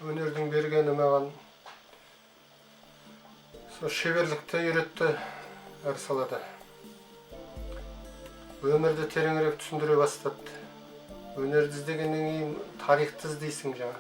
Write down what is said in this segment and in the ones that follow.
Өнердің бергені маған сол шеберлікті үйретті әр салада. Өмірді тереңірек түсіндіре бастады. Өнерді іздегеннен кейін тарихты іздейсің жаңа.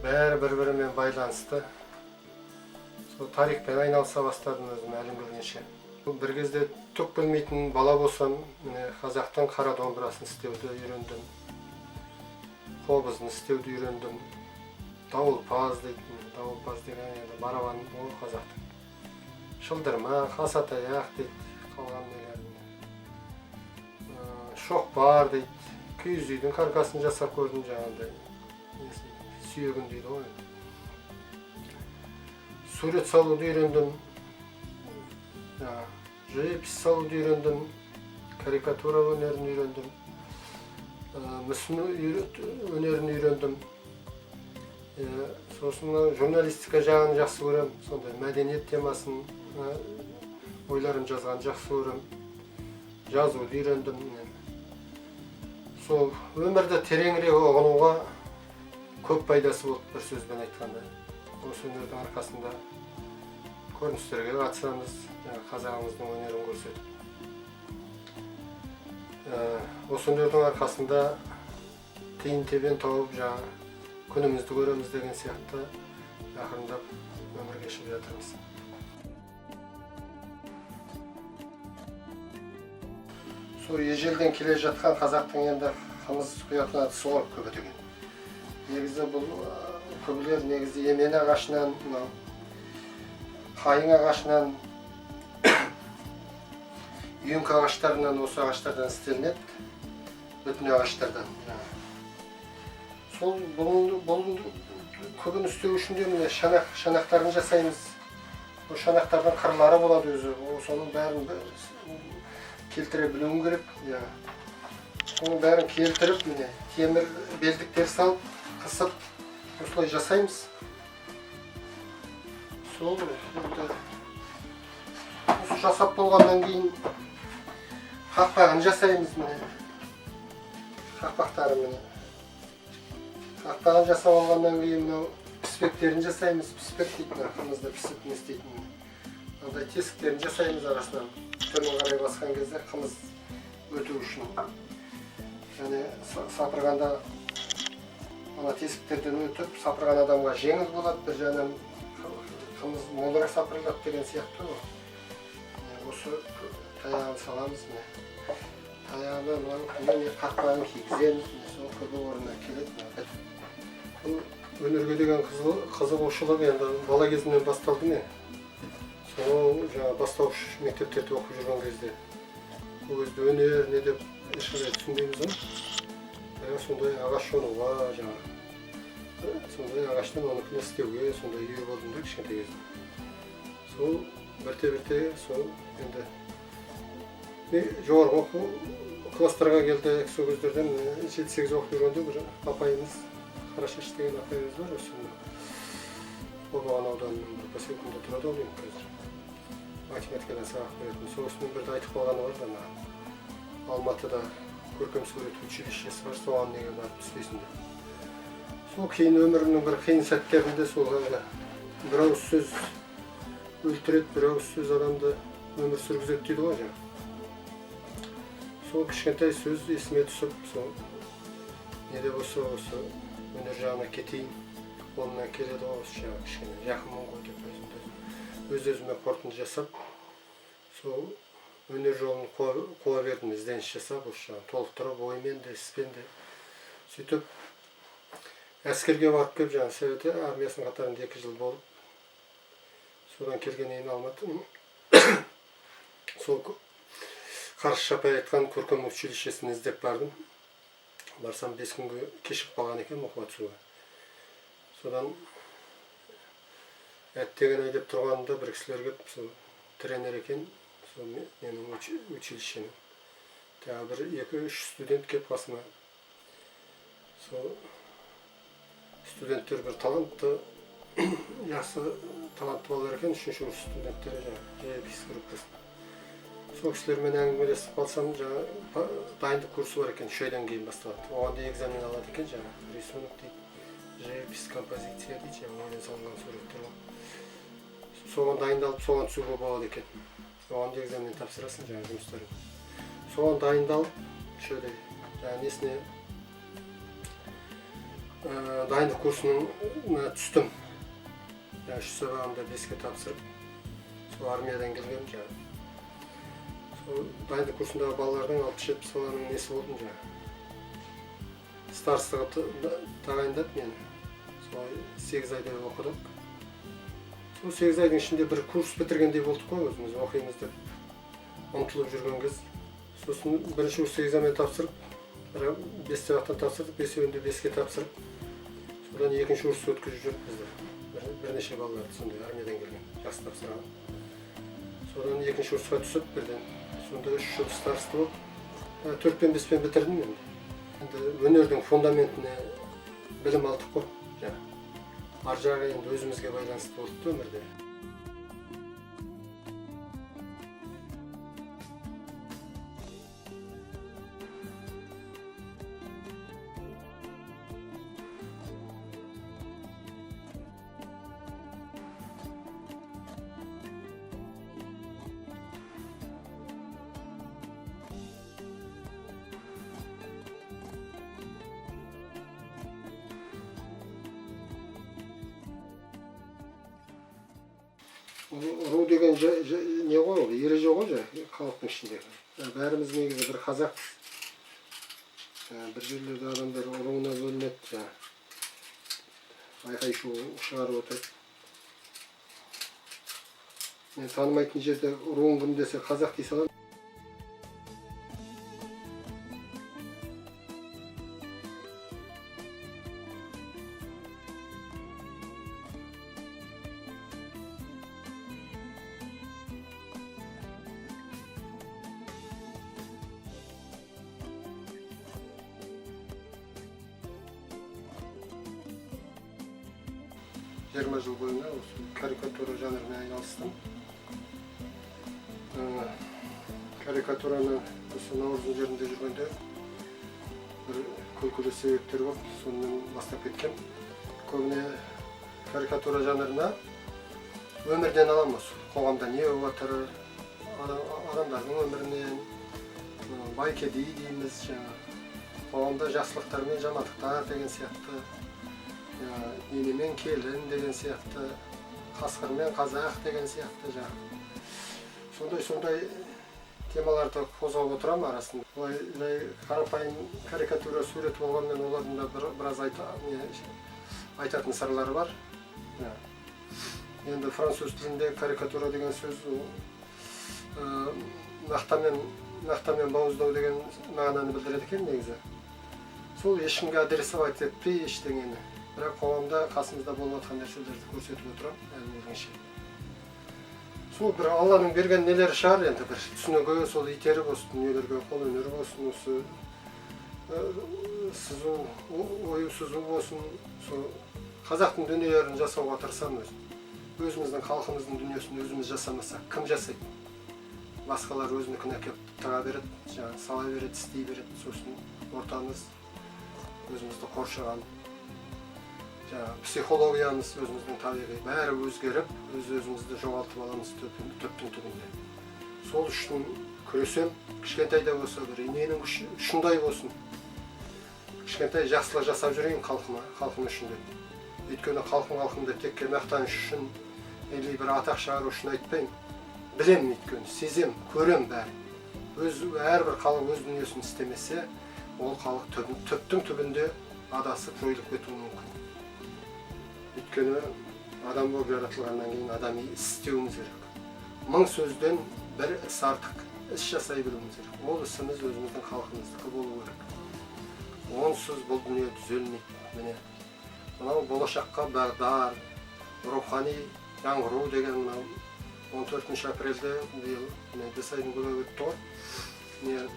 Бәрі бір-бірімен байланысты. Сол тарихпен айналыса бастадым өзім әлім келгенше. Бір кезде түк білмейтін бала болсам, міне, қазақтың қара домбырасын істеуді үйрендім. Қобызын істеуді үйрендім. Дауылпаз дейтін, дауылпаз деген енді барабан ғой қазақтың. Шылдырма, қасатаяқ дейді, қалған нелерін. Шоқпар дейді, киіз үйдің каркасын жасап көрдім жаңағындай. Несін, сүйегін дейді ғой енді. Сурет салуды үйрендім. Жаңа, живопись салуды үйрендім. Карикатура өнерін үйрендім. Мүсін өнерін үйрендім. Сосын мына журналистика жағын жақсы көремін. Сондай мәдениет темасын, ойларым жазған жақсы көремін. Жазуды үйрендім. Сол өмірді тереңірек ұғынуға көп пайдасы болды, бір сөзбен айтқанда. Осы өнердің арқасында көріністерге қатысамыз, жаңа қазағымыздың өнерін көрсетіп. Осы өнердің арқасында тиын тебен тауып, жаңа күнімізді көреміз деген сияқты ақырындап өмір кешіп жатырмыз. Сол ежелден келе жатқан қазақтың енді қымыз құятын әдісі ғой күбі деген. Негізі бұл күбілер негізі емен ағашынан, мынау қайың ағашынан, үйеңкі ағаштарынан, осы ағаштардан істелінеді, бүтін ағаштардан. Сол бұл күбіні істеу үшін де міне шанақтарын жасаймыз. Ол шанақтардың қырлары болады өзі. Соның бәрін келтіре білуің керек. Соның бәрін келтіріп, міне темір белдіктер салып, қысып, осылай жасаймыз. Сол енді осы жасап болғаннан кейін қақпағын жасаймыз міне. Қақпақтары міне. Қақпағын жасап алғаннан кейін мынау піспектерін жасаймыз. Піспек дейді мына қымызды пісіп не істейтін. Мынандай тесіктерін жасаймыз арасынан. Төмен қарай басқан кезде қымыз өту үшін. Және сапырғанда ана тесіктерден өтіп, сапырған адамға жеңіл болады, бір жағынан қымыз молырақ сапырылады деген сияқты ғой. Міне осы таяғын саламыз міне. Таяғына мынау міне қақпағын кигіземіз, міне сол күбі орнына келеді мына. Бұл өнерге деген қызығушылық енді бала кезімнен басталды ме? Сол жаңа бастауыш мектептерде оқып жүрген кезде. Ол кезде өнер не деп ешқандай түсінбейміз ғой. Бірақ сондай ағаш жонуға, жаңа, сондай ағаштан оныкін істеуге сондай ие болдым да кішкентай кезімде. Сол бірте-бірте сол енді жоғарғы оқу класстарға келдік. Сол кездерден жеті-сегіз оқып жүргенде бір апайымыз, Қарашаш деген апайымыз бар, осы мына Обаған ауданының бір поселкінде тұрады ғой деймін қазір. Математикадан сабақ беретін. Сол кісінің бірде айтып қалғаны бар да, мына Алматыда көркем сурет училищесі бар, соған неге барып түспейсің деп. Сол кейін өмірімнің бір қиын сәттерінде сол әлгі бір ауыз сөз өлтіреді, бір ауыз сөз адамды өмір сүргізеді дейді ғой жаңа. Сол кішкентай сөз есіме түсіп, сол не де болса осы өнер жағына кетейін, қолымнан келеді ғой осы жаңа кішкене жақынмын ғой деп өз өзіме қорытынды жасап, сол өнер жолын қуа бердім, ізденіс жасап, осы жағын толықтырып оймен де, іспен де. Сөйтіп әскерге барып келіп, жаңа Совет армиясының қатарында 2 жыл болып, содан келгеннен кейін Алматы, сол Қараш апай айтқан көркем училищесін іздеп бардым. Барсам 5 күнге кешігіп қалған екенмін оқуға түсуге. Содан әттеген ай деп тұрғанымда бір кісілер келіп, сол тренер екен, сол менің училищенің. Тағы бір 2-3 студент келіп қасыма. Сол студенттер бір талантты, жақсы талантты балалар екен, 3-ші курс студенттері, жаңағы живопись группасы. Сол кісілермен әңгімелесіп қалсам, жаңа дайындық курсы бар екен, 3 айдан кейін басталады. Оған дейін экзамен алады екен, жаңа рисунок дейді, Живопись, композиция дейді, жаңағы оймен салынған суреттер ғой. Соған дайындалып, соған түсуге болады екен. Соған да экзамен тапсырасың, жаңағы жұмыстар. Соған дайындалып, еще жаңағы несіне, дайындық курсының түстім. Жаңағы үш сабағымда беске тапсырып, сол армиядан келгенмін жаңағы. Сол дайындық курсындағы балалардың, 60-70 баланың несі болдым жаңағы. Староста қылып тағайындады мені. Солай 8 айдай оқыдық. Сол 8 айдың ішінде бір курс бітіргендей болдық қой, өзіміз оқимыз деп ұмтылып жүрген кез. Сосын бірінші курсқа экзамен тапсырып, бір бес сабақтан тапсырдық, бесеуін де беске тапсырып, содан екінші курс өткізіп жүрді бізді. Бірнеше балаларды сондай армиядан келген, жақсы тапсырған. Содан екінші курсқа түсіп, бірден сонда 3 жыл староста болып, төрт пен беспен бітірдім енді. Енді өнердің фундаментіне білім алдық қой жаңағы. Ар жағы енді өзімізге байланысты болды да өмірде. Ол ру деген не ғой, ол ереже ғой жаңағы халықтың ішіндегі. Бәріміз негізі бір қазақпыз. Бір жерлерде адамдар руына бөлінеді, жаңағы айқай шу шығарып отырып. Мен танымайтын жерде руың кім десе, қазақ дей саламын. 20 жыл бойына осы карикатура жанрымен айналыстым. Карикатураны осы Наурыздың жерінде жүргенде бір күлкілі себептер болып, сонымен бастап кеткем. Көбіне карикатура жанрына өмірден аламын, осы қоғамда не болып жатыр, адамдардың өмірінен, бай кедей дейміз, жаңағы қоғамда жақсылықтар мен жамандықтар деген сияқты, ене мен келін деген сияқты, қасқыр мен қазақ деген сияқты, жаңағы сондай сондай темаларды қозғап отырамын арасында. Былай жай қарапайым карикатура сурет болғанмен, олардың да біраз не, айтатын сырлары бар. Иә. Енді француз тілінде карикатура деген сөз ол, мақтамен бауыздау деген мағынаны білдіреді екен негізі. Сол ешкімге адресовать етпей ештеңені, бірақ қоғамда қасымызда болып жатқан нәрселерді көрсетіп отырамын әлі келгенше. Сол бір Алланың берген нелері шығар енді, бір түсінігі, сол итеріп осы дүниелерге, қол өнері болсын, осы сызу, ою сызу болсын, сол қазақтың дүниелерін жасауға тырысамын өзім. Өзіміздің халқымыздың дүниесін өзіміз жасамасақ, кім жасайды? Басқалар өзінікін әкеліп тыға береді, жаңағы сала береді, істей береді. Сосын ортамыз, өзімізді қоршаған жаңағы психологиямыз, өзіміздің табиғи бәрі өзгеріп, өз өзімізді жоғалтып аламыз түптің түбінде. Сол үшін күресем, кішкентай да болса, бір иненің ұшындай болсын, кішкентай жақсылық жасап жүрейін халқыма, халқым үшін деп. Өйткені халқым, халқым деп текке мақтаныш үшін или бір атақ шығару үшін айтпаймын. Білемін, өйткені сезем, көрем бәрін. Өз әрбір халық өз дүниесін істемесе, ол халық түптің түбінде адасып, жойылып кетуі мүмкін. Өйткені адам болып жаратылғаннан кейін адами іс істеуіміз керек. Мың сөзден бір іс артық, іс жасай білуіміз керек. Ол ісіміз өзіміздің халқымыздікі болу керек. Онсыз бұл дүние түзелмейді. Міне, мынау болашаққа бағдар, рухани жаңғыру деген мынау 14 апрельде биыл, міне, 5 айдың көбі өтті ғой. Міне,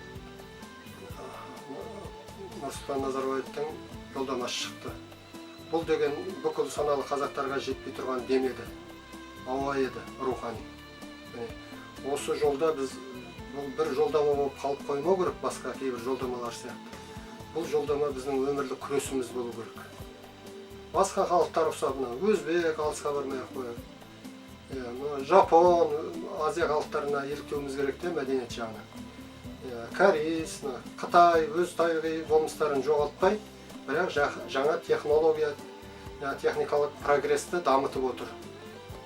Нұрсұлтан Назарбаевтың жолдамасы шықты. Бұл деген бүкіл саналы қазақтарға жетпей тұрған дем еді, ауа еді рухани. Міне, осы жолда біз, бұл бір жолдама болып қалып қоймау керек басқа кейбір жолдамалар сияқты. Бұл жолдама біздің өмірлік күресіміз болу керек. Басқа халықтар ұқсап, мына өзбек, алысқа бармай ақ қояйық, иә, мына жапон, азия халықтарына еліктеуіміз керек те мәдениет жағынан. Иә, корейс, мына қытай өз табиғи болмыстарын жоғалтпай, бірақ жаңа технология, жаңа техникалық прогрессті дамытып отыр.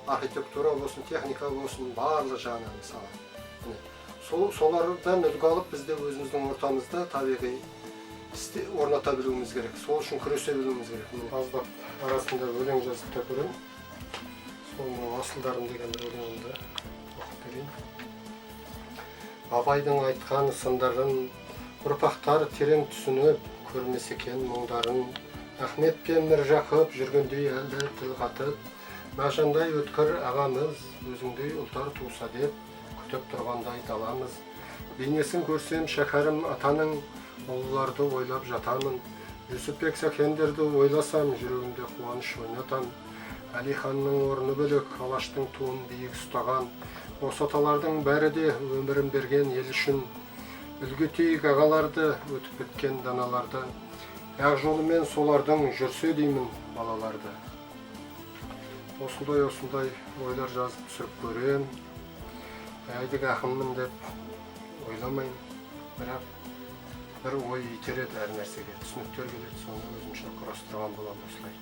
Архитектура болсын, техника болсын, барлық жағынан мысалы. Міне, солардан үлгі алып, біз де өзіміздің ортамызда табиғи орната білуіміз керек. Сол үшін күресе білуіміз керек. Міне, аздап арасында өлең жазып та көремін. Сол мынау «Асылдарым» деген бір өлеңімді оқып берейін. Абайдың айтқан сындарын ұрпақтар терең түсініп, көрмесе екен мұңдарын. Ахмет пен Міржақып жүргендей әлі тіл қатып, Мағжандай өткір ағамыз, өзіңдей ұлдар туса деп күтіп тұрғандай даламыз. Бейнесін көрсем Шәкәрім атаның, ұлыларды ойлап жатамын. Жүсіпбек, Сәкендерді ойласам, жүрегімде қуаныш ойнатам. Әлиханның орны бөлек, Алаштың туын биік ұстаған. Осы аталардың бәрі де өмірін берген ел үшін. Үлгі етейік ағаларды, өтіп кеткен даналарды. Ақ жолымен солардың жүрсе деймін балаларды. Осындай осындай ойлар жазып түсіріп көрем. Әйдік ақынмын деп ойламаймын, бірақ бір ой итереді әр нәрсеге, түсініктер келеді, соны өзімше құрастырған боламын осылай.